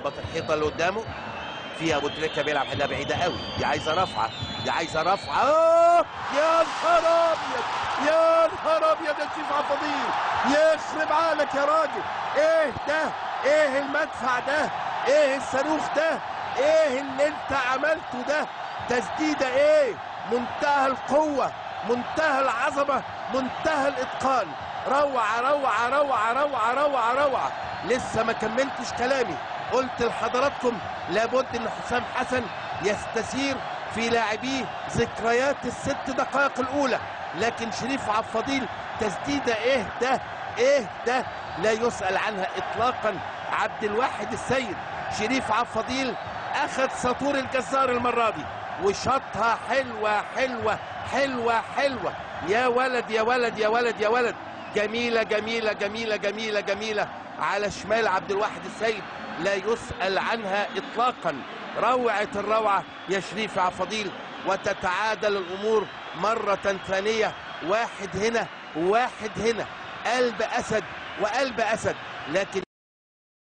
الحيطة اللي قدامه في ابو تريكه بيلعب حاجة بعيدة قوي، دي عايزه رفعه، دي عايزه رفعه. يا نهار ابيض، يا نهار ابيض يا شريف عبد الفضيل، يخرب عقلك يا راجل. ايه ده؟ ايه المدفع ده؟ ايه الصاروخ ده؟ ايه اللي انت عملته ده؟ تسديده ايه؟ منتهى القوة، منتهى العظمة، منتهى الاتقان. روعه روعه روعه روعه روعه روعه. لسه ما كملتش كلامي، قلت لحضراتكم لابد ان حسام حسن يستثير في لاعبيه ذكريات الست دقائق الاولى، لكن شريف عبد الفضيل تسديده ايه ده؟ ايه ده؟ لا يسأل عنها اطلاقا. عبد الواحد السيد، شريف عبد الفضيل اخذ ساطور الجزار المرة دي وشاطها حلوة حلوة حلوة حلوة. يا ولد يا ولد يا ولد يا ولد، جميلة جميلة جميلة جميلة جميلة على شمال عبد الواحد السيد، لا يسأل عنها إطلاقا. روعة الروعة يا شريف عبد الفضيل، وتتعادل الأمور مرة ثانية، واحد هنا واحد هنا، قلب أسد وقلب أسد. لكن